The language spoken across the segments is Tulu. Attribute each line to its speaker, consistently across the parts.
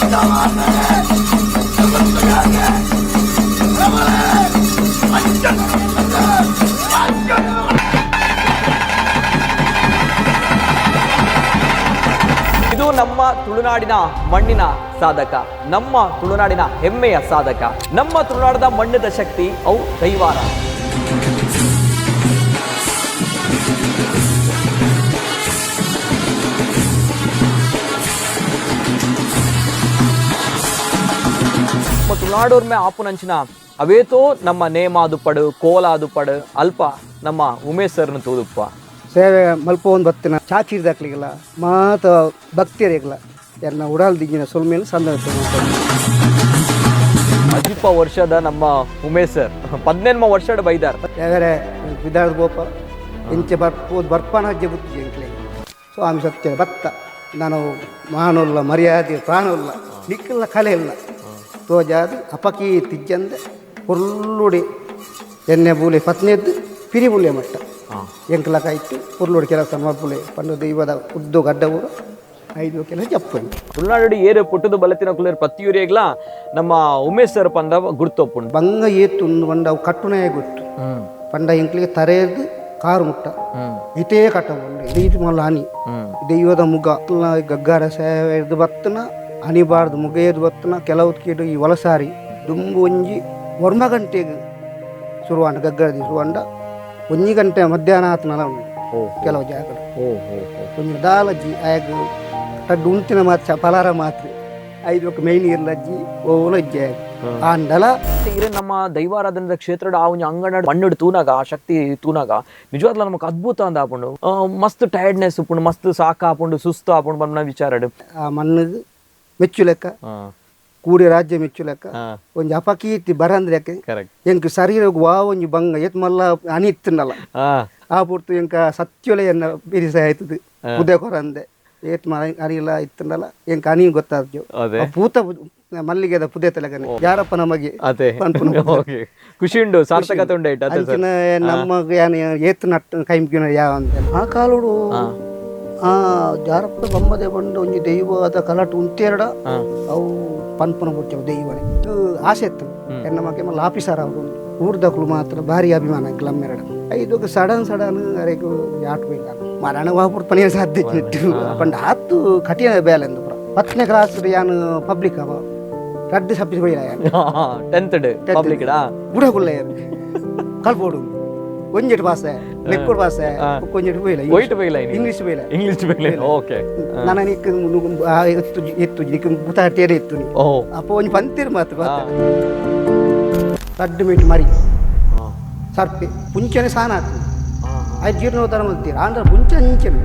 Speaker 1: ಇದು ನಮ್ಮ ತುಳುನಾಡಿನ ಮಣ್ಣಿನ ಸಾಧಕ, ನಮ್ಮ ತುಳುನಾಡಿನ ಹೆಮ್ಮೆಯ ಸಾಧಕ, ನಮ್ಮ ತುಳುನಾಡದ ಮಣ್ಣದ ಶಕ್ತಿ ಅವು ದೈವಾರ. ನಮ್ಮ ತುಳುನಾಡೋರ್ಮೆ ಆಪುನಂಚಿನ ಅವೇತೋ ನಮ್ಮ ನೇಮಾದುಪಡು ಕೋಲಾದುಪಡು ಅಲ್ಪ ನಮ್ಮ ಉಮೇಶ್ ಸರ್ನ ತೂದುಪ್ಪ.
Speaker 2: ಸೇವೆ ಮಲ್ಪೊಂದು ಬತ್ತಿನ ಚಾಚಿರ್ದಾಕ್ಲಿಗೆಲ್ಲ ಮಾತ ಭಕ್ತಿಯರಿಗೆಲ್ಲ ಎನ್ನ ಉಡಾಲ್ ದಿಂಜಿನ ಸೊಲ್ಮೇಲೆ ಸಂದ.
Speaker 1: ಅಜಿಪ ವರ್ಷದ ನಮ್ಮ ಉಮೇಶ್ ಸರ್ 18 ವರ್ಷದ ಬೈದಾರ್.
Speaker 2: ಯಾವ್ಯಾರೆ ವಿದಾರ್ದ ಗೋಪ ಇಂಚೆ ಬರ್ಪೋದು ಬರ್ಪಾನ ಅಜ್ಜೆ ಬುತ್ತಿ ಎಂಕ್ಲೆ ಸ್ವಾಮಿ ಸತ್ಯ ಬತ್ತ ನಾನು ಮಾನುಲ್ಲ ಮರ್ಯಾದೆ ಪ್ರಾಣುಲ್ಲ ನಿಕ್ಕಲ್ಲ ಕಲೆ ಇಲ್ಲ ತೋಜಾದು ಅಪಕಿ ತಿಜ್ಜಂದೆ ಪುರ್ಲುಡಿ ಎಣ್ಣೆ ಬೂಲೆ ಪತ್ನಿದ್ದು ಪಿರಿ ಬುಲೆ ಮಟ್ಟ ಎಂಕ್ಲ ಕಾಯ್ತು ಪುರ್ಲುಡಿ ಕೆಲಸ ಮಲ್ಪುಲೆ ಪಂಡು ದೈವದ ಉದ್ದು ಗಡ್ಡ ಊರು ಐದು ಕೆಲಸ ಜಪ್ಪು.
Speaker 1: ತುಳುನಾಡು ಏರು ಪುಟ್ಟದ ಬಲತಿನ ಕುಲರ್ ಪ್ರತಿಯೂರಿಗ್ಲ ನಮ್ಮ ಉಮೇಶ್ ಸರ್ ಪಂದ ಗುರ್ತೊಪ್ಪುಂಡು.
Speaker 2: ಬಂಗ ಏತು ಪಂಡ ಅವು ಕಟ್ಟುನೇ ಗೊತ್ತು ಪಂಡ ಎಂಕ್ಲಿಗೆ ತರೆಯದು ಕಾರು ಮುಟ್ಟ ಇತೇ ಕಟ್ಟಬಂಡು ಇದು ಮಲ್ಲ ಹನಿ ದೈವದ ಮುಗ ಗಗ್ಗಾರ ಸೇವೆ ಇದು ಬತ್ತನ ಅನಿಬಾರ್ದು ಮುಗ ಏದು ಬತ್ತನ ಕೆಲವು ಕೀಡು ಈ ವಲಸಾರಿ ದುಂಬು ಒಂಜಿ ಒರ್ಮ ಗಂಟೆಗೆ ಶುರುವಾಂಡ ಗಗ್ಗರದಿ ಶುರುವಾಂಡ ಒಂಜಿ ಗಂಟೆ ಮಧ್ಯಾಹ್ನ ಆತನಲ ಉಂಡು ಕೆಲವು ಜಾಗಡ್ ಒಂಜಿ ದಾಲಜ್ಜಿ ಆಯಗ್ ತಡ್ಡು ಉಂತಿನ ಮಾತ್ರ ಪಲಾರ ಮಾತ್ರ ಐದು ಮೈನ್ ಇರ್ಲಜ್ಜಿ ಓಲಜ್ಜಿ ಆಯಗ್ ಆಂಡಲ.
Speaker 1: ಇರೆ ನಮ್ಮ ದೈವಾರಾಧನದ ಕ್ಷೇತ್ರದ ಆ ಒಂಜಿ ಅಂಗಣ ಮಣ್ಣು ತೂನಾಗ ಆ ಶಕ್ತಿ ತೂನಾಗ ನಿಜವಾಗ್ಲೂ ನಮಕ್ ಅದ್ಭುತ ಅಂದ ಆಪುಂಡು. ಮಸ್ತ್ ಟೈರ್ಡ್ನೆಸ್ ಉಪ್ಪುಂಡು, ಮಸ್ತ್ ಸಾಕ ಆಪುಂಡು, ಸುಸ್ತು ಆಪುಂಡು ಪನ್ಪಿನ ವಿಚಾರಡ್.
Speaker 2: ಆ ಮಣ್ಣಿಗೆ ಮೆಚ್ಚು ಲೆಕ್ಕ ಕೂಡಿ ರಾಜ್ಯ ಮೆಚ್ಚು ಲೆಕ್ಕ ಒಂಜಿ ಅಪಕೀರ್ತಿ ಬರಂದ್ರೆ
Speaker 1: ಕರೆಕ್ಟ್.
Speaker 2: ಎಂಕ್ ಶರೀರಗ್ ವಾ ಒಂಜಿ ಬಂಗ ಏತ್ ಮಲ್ಲ ಅನಿ ಇತ್ತುಂಡಲ ಆ ಪುರ್ತು ಎಂಕ ಸತ್ಯೊಲೆ ಎನ್ನ ಬಿರಿಸ ಆಯ್ತದ ಪುದೆ ಕೊರಂದೆ ಏತ್ ಮರ ಅನಿಲ ಇತ್ತುಂಡಲ ಎಂಕ ಅನಿ ಗೊತ್ತಾದ್ದು.
Speaker 1: ಅದೇ.
Speaker 2: ಆ ಪೂತ ಮಲ್ಲಿಗೆದ ಪುದೆ ತಲೆಗನೆ ಯಾರಪ್ಪ ನಮಗೆ
Speaker 1: ಅದೇ.
Speaker 2: ಪನ್ಪುನ.
Speaker 1: ಓಕೆ, ಖುಷಿ ಉಂಡು, ಸಾರ್ಥಕತೆ ಉಂಡು ಐಟ್ ಅದೇ ಸರ್.
Speaker 2: ಅಂಚಿನ ನಮ್ಮಗ್ ಯಾನ್ ಏತ್ ನಟ್ ಕೈಂಪಿನ ಯಾವ ಅಂತ ಆ ಕಾಲುಡು ಆ ಜಾರಪ್ಪ ಬೊಮ್ಮದೆ ಬಂದು ಒಂಜಿ ದೈವದ ಕಲಟು ಉಂತೇರಡ ಅವು ಪನ್ಪುನ ಬುಡ್ಚವು ದೈವನೆ ಇದು ಆಸೆ ಇತ್ತು ಎನ್ನ ಮಗೆ ಮಲ್ಲ ಆಫೀಸರ್ ಅವರು ಊರ್ದಕ್ಲು ಮಾತ್ರ ಭಾರಿ ಅಭಿಮಾನ ಎಂಕ್ಲ ಅಮ್ಮೆರಡ. ಐದಕ್ಕೆ ಸಡನ್ ಸಡನ್ ಅರೆಗ್ ಆಟ ಬೈಲ ಮರಣ ವಾಪುರ್ ಪನಿಯ ಸಾಧ್ಯ ಇಟ್ಟು ಪಂಡ ಆತು ಕಠಿಣ ಬೇಲೆ ಅಂದು ಪುರ 10ನೇ ಕ್ಲಾಸ್ ಯಾನು ಪಬ್ಲಿಕ್ ಅವ ರಡ್ಡು ಸಬ್ಜೆಕ್ಟ್ ಬೈಲ ಯಾನ್.
Speaker 1: 10th public
Speaker 2: ಬುಡಕುಲ್ಲ ಯಾನು ಕಲ್ಪೋಡು ಒಂಜೆಟ್ ಪಾಸೆ ಲೆಕ್ಕೋಡು ಪಾಸೆ ಒಂಜೆಟ್ ಬೈಲ.
Speaker 1: ವೈಟ್ ಬೈಲ.
Speaker 2: ಇಂಗ್ಲೀಷ್ ಬೈಲ.
Speaker 1: ಇಂಗ್ಲಿಷ್ ಬೈಲ, ಓಕೆ.
Speaker 2: ನಾನು ನಿಕ್ ಎತ್ತು ಎತ್ತು ನಿಕ್ ಬುತಾಟೇರೆ ಎತ್ತು ನೀ.
Speaker 1: ಓ.
Speaker 2: ಅಪ್ಪ ಒಂಜಿ ಪಂತಿರು ಮಾತ್ರ ರಡ್ಡು ಮೀಟ್ ಮರಿ ಸರ್ಪೆ ಪುಂಚನೆ ಸಾನ ಆಗ್ತದೆ ಆಯ್ತು ಜೀರ್ಣೋದ್ಧಾರ ಮಾಡ್ತೀರ ಆಂಧ್ರ ಪುಂಚ ಅಂಚನೆ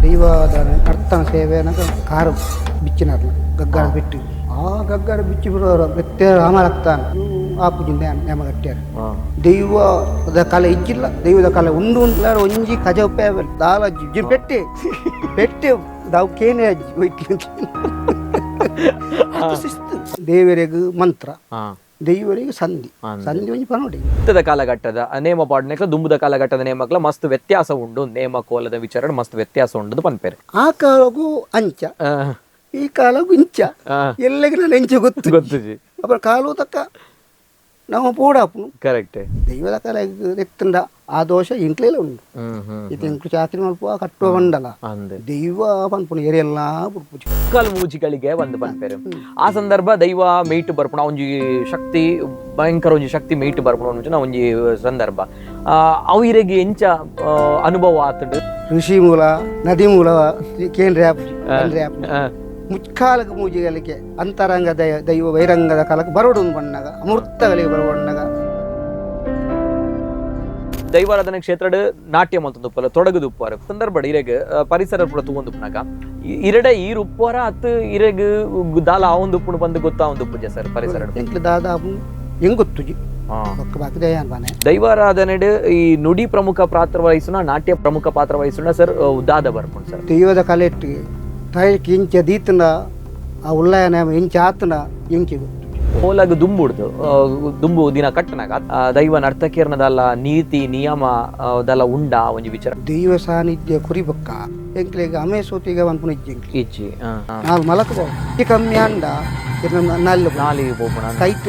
Speaker 2: ದೈವದ ನರ್ತನ ಸೇವೆನಕ ಕಾರು ಬಿಚ್ಚಿನಾರ್ಲ ಗಗ್ಗಾರ ಬಿಟ್ಟು ಆ ಗಗ್ಗಾರ ಬಿಚ್ಚಿ ಬಿಡೋರು ಬೆತ್ತೆ ರಾಮರಕ್ತಾನ ಆ ಪೂಜಿಂದ ನೇಮಗಟ್ಟ್ಯಾರ ದೈವದ ಕಲೆ ಇಜ್ಜಿಲ್ಲ ದೈವದ ಕಲೆ ಉಂಡು ಉಂಡ್ಲಾರ ಒಂಜಿ ಕಜ ದಾಲ ಅಜ್ಜಿ ಪೆಟ್ಟೆ ಪೆಟ್ಟೆ ದಾವು ಕೇನೆ ಅಜ್ಜಿ ಹೋಯ್ತು ಅದು ಶಿಸ್ತು ದೇವರಿಗೂ ಮಂತ್ರ ದೈವರಿಗೆ ಸಂಧಿ ಸಂಧಿ ಒಂಜಿ ಪನೋಡಿ.
Speaker 1: ಇತ್ತದ ಕಾಲಘಟ್ಟದ ನೇಮ ಪಾಡ್ನೆಕ್ಲ ದುಂಬುದ ಕಾಲಘಟ್ಟದ ನೇಮಕ್ಲ ಮಸ್ತ್ ವ್ಯತ್ಯಾಸ ಉಂಡು, ನೇಮ ಕೋಲದ ವಿಚಾರ ಮಸ್ತ್ ವ್ಯತ್ಯಾಸ ಉಂಡು ಪನ್ಪೇರು.
Speaker 2: ಆ ಕಾಲಗೂ ಅಂಚ ಈ ಕಾಲಗೂ ಇಂಚ ಎಲ್ಲೆಗೆ ನಾನು ಎಂಚ ಗೊತ್ತು.
Speaker 1: ಗೊತ್ತುಜಿ.
Speaker 2: ಅப்புறம் ಕಾಲು ತಕ್ಕ ನಾವು ಪೋಡಾಪುನು.
Speaker 1: ಕರೆಕ್ಟ್.
Speaker 2: ದೈವದ ಕಾಲ ಎತ್ತಂಡ ಆ ದೋಷ ಇಂಕ್ಲೇಲ ಉಂಡು.
Speaker 1: ಹ್ಮ್ ಹ್ಮ್
Speaker 2: ಇದು ಎಂಕ್ಲು ಚಾಕ್ರಿ ಮಲ್ಪುವ ಕಟ್ಟುವ ಬಂಡಲ
Speaker 1: ಅಂದೆ.
Speaker 2: ದೈವ ಪನ್ಪುನು ಎರೆಲ್ಲ ಬುಡ್ಪುಜಿ.
Speaker 1: ಕಲ್ ಮೂಜಿಗಳಿಗೆ ಒಂದು ಪನ್ಪೇರು. ಆ ಸಂದರ್ಭ ದೈವ ಮೇಟ್ ಬರ್ಪುಣ ಒಂಜಿ ಶಕ್ತಿ ಭಯಂಕರ ಒಂಜಿ ಶಕ್ತಿ ಮೇಟ್ ಬರ್ಪುಣ ಒಂಜಿ ಒಂಜಿ ಸಂದರ್ಭ ಅವು ಇರೆಗೆ ಎಂಚ ಅನುಭವ ಆತುಂಡು?
Speaker 2: ಋಷಿ ಮೂಲ ನದಿ ಮೂಲ ಕೇಂದ್ರ ಆಪುಜಿ ಆಪುಜಿ ಮುಚ್ಕಾಲಕ್ಕೆ ಮೂಜಿಗಳಿಗೆ ಅಂತರಂಗ ದೈವ ಬಹಿರಂಗದ ಕಾಲಕ್ಕೆ ಬರೋಡು ಬಣ್ಣಗ ಅಮೃತಗಳಿಗೆ ಬರೋಣ್ಣಗ.
Speaker 1: ದೈವಾರಾಧನೆ ಕ್ಷೇತ್ರಡ್ ನಾಟ್ಯ ಮಲ್ತೊಂದುಪ್ಪಲ ತೊಡಗುದುಪ್ಪುವಾರು ಸಂದರ್ಭ ಇರೆಗ್ ಪರಿಸರ ಪೂರ ತೂವೊಂದುಪ್ಪುನಗ ಇರಡೆ ಈರ್ ಉಪ್ಪುವಾರ ಅತ್ ಇರೆಗ್ ದಾಲ ಆವೊಂದುಪ್ಪುಂಡು ಪಂದ್ ಗೊತ್ತಾವೊಂದುಪ್ಪುಜ ಸರ್ ಪರಿಸರ?
Speaker 2: ಎಂಕ್ಲು ದಾದಾಪು ಹೆಂಗೊತ್ತುಜಿ ಬೊಕ್ಕ ಬಾಕಿ ದಯಾನ್ ಬಾನೆ.
Speaker 1: ದೈವಾರಾಧನೆಡ್ ಈ ನುಡಿ ಪ್ರಮುಖ ಪಾತ್ರ ವಹಿಸುನ ನಾಟ್ಯ ಪ್ರಮುಖ ಪಾತ್ರ ವಹಿಸುನ ಸರ್ ದಾದ ಬರ್ಪುಂಡು ಸರ್?
Speaker 2: ದೈವದ ಕಲೆಟ್ ತಯಕ್ಕೆ ಇಂಚ ದೀತನ ಆ ಉಳ್ಳಾಯನ ಇಂಚ ಆತನ ಎಂಕಿ ಗೊತ್ತು.
Speaker 1: ಕೋಲಗ್ ದುಂಬುಡ್ದು ದುಂಬು ದಿನ ಕಟ್ಟನಾಗ ದೈವ ನರ್ತಕಿಯರ್ನದಲ್ಲ ನೀತಿ ನಿಯಮ ದಲ್ಲ ಉಂಡ ಒಂಜಿ ವಿಚಾರ.
Speaker 2: ದೈವ ಸಾನ್ನಿಧ್ಯ ಕುರಿಬಕ್ಕ ಎಂಕ್ಲೆಗ್ ಅಮೆ ಸೋತಿಗ ಪನ್ಪುನ ಇಜ್ಜಿ ಎಂಕ್ಲೆ.
Speaker 1: ಇಜ್ಜಿ.
Speaker 2: ನಾಲ್ ಮಲಕ ಈ ಕಮ್ಮಿ ಅಂಡ ನಾಲ್
Speaker 1: ನಾಲಿಗೆ ಪೋಪುಣ
Speaker 2: ಕೈಟ್.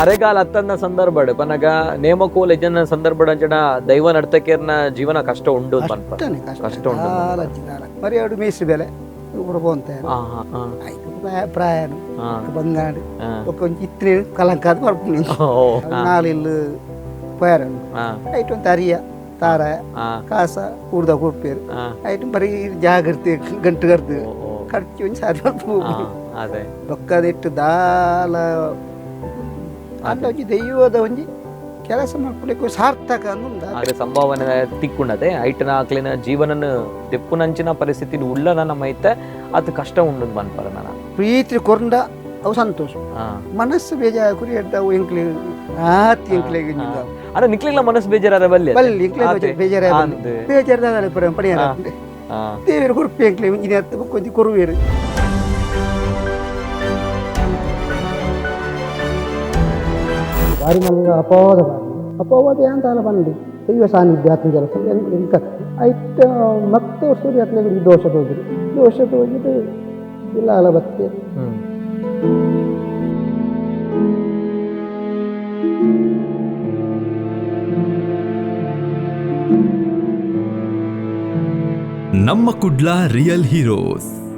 Speaker 1: ಅರೆಗಾಲ ಅತ್ತನ್ನ ಸಂದರ್ಭಡ್ ಪನಗ ನೇಮಕೋಲ ಯಜನ ಸಂದರ್ಭಡ್ ಅಂಚನ ದೈವ ನರ್ತಕಿಯರ್ನ ಜೀವನ ಕಷ್ಟ ಉಂಡು ಪನ್ಪ. ಕಷ್ಟ ಉಂಡು.
Speaker 2: ಮರಿ ಅಡು ಮೇಸ್ರಿ ಬೆಲೆ ಪೋಂತ ಆಯ್ತು ಪ್ರಾಯನು ಬಂಗಾಡು ಒಂಜಿ ಇತ್ರೆ ಕಲಂಕಾದ ಬರ್ಪುನಿ ನಾಲಿಲ್ಲು ಪೋಯಾರನು ಐಟ್ ಒಂತ ಅರಿಯ ತಾರ ಕಾಸ ಊರ್ದ ಕೊಡ್ಪೇರು ಐಟ್ ಬರೀ ಜಾಗೃತಿ ಗಂಟು ಕರ್ದು ಖರ್ಚು ಒಂಜಿ ಸಾಧ್ಯ ಬೊಕ್ಕದಿಟ್ಟು ದಾಲ ಅಂತ ಒಂಜಿ ದೈವದ ಒಂಜಿ ಕೆಲಸ ಮಾಡ್ಕೊಳಿಕ್ಕೆ ಸಾರ್ಥಕ ಅನ್ನುಂದ.
Speaker 1: ಆದ್ರೆ ಸಂಭಾವನೆ ತಿಕ್ಕುಂಡತೆ ಐಟನ ಆಕ್ಲಿನ ಜೀವನನ ದೆಪ್ಪುನಂಚಿನ ಪರಿಸ್ಥಿತಿ ಉಳ್ಳನ ನಮ್ಮ ಐತೆ ಅದು ಕಷ್ಟ ಉಂಡು ಪನ್ಪರ ನನ್ನ
Speaker 2: ಪ್ರೀತಿ ಕೊರಂಡ ಅವು ಸಂತೋಷ ಮನಸ್ಸು ಬೇಜಾರು ಕುರಿ ಅವು ಎಂಕ್ಲೆ ಆತಿ ಎಂಕ್ಲೆ.
Speaker 1: ಅರೆ ನಿಕ್ಲಿಲ್ಲ ಮನಸ್ಸು ಬೇಜಾರ ಬಲ್ಲಿ
Speaker 2: ಬಲ್ಲಿ ಎಂಕ್ಲೆ ಬೇಜಾರ ಬೇಜಾರ ಪಣಿಯಾರ ದೇವರು ಕೊರ್ಪಿ ಎಂಕ್ಲೆ ಇಂಜಿನ ಕೊಂಚ ಕೊರುವೇರು. ಬಾರಿ ಮಲ್ಲ ಅಪವಾದ ಬಾರಿ ಅಪವಾದ ಯಾಂತಾಲ ಬಂದು ದೈವ ಸಾನ್ನಿಧ್ಯ ಆತ್ಮ ಕೆಲಸ ಎಂಕ ಐಟ್ ಮತ್ತೆ ಸೂರ್ಯ ದೋಷ ತೋಜಿರು ದೋಷ ತೋಜಿದು ಇಲ್ಲ ಅಲ ಬತ್ತೆ.
Speaker 3: ನಮ್ಮ ಕುಡ್ಲ ರಿಯಲ್ ಹೀರೋಸ್.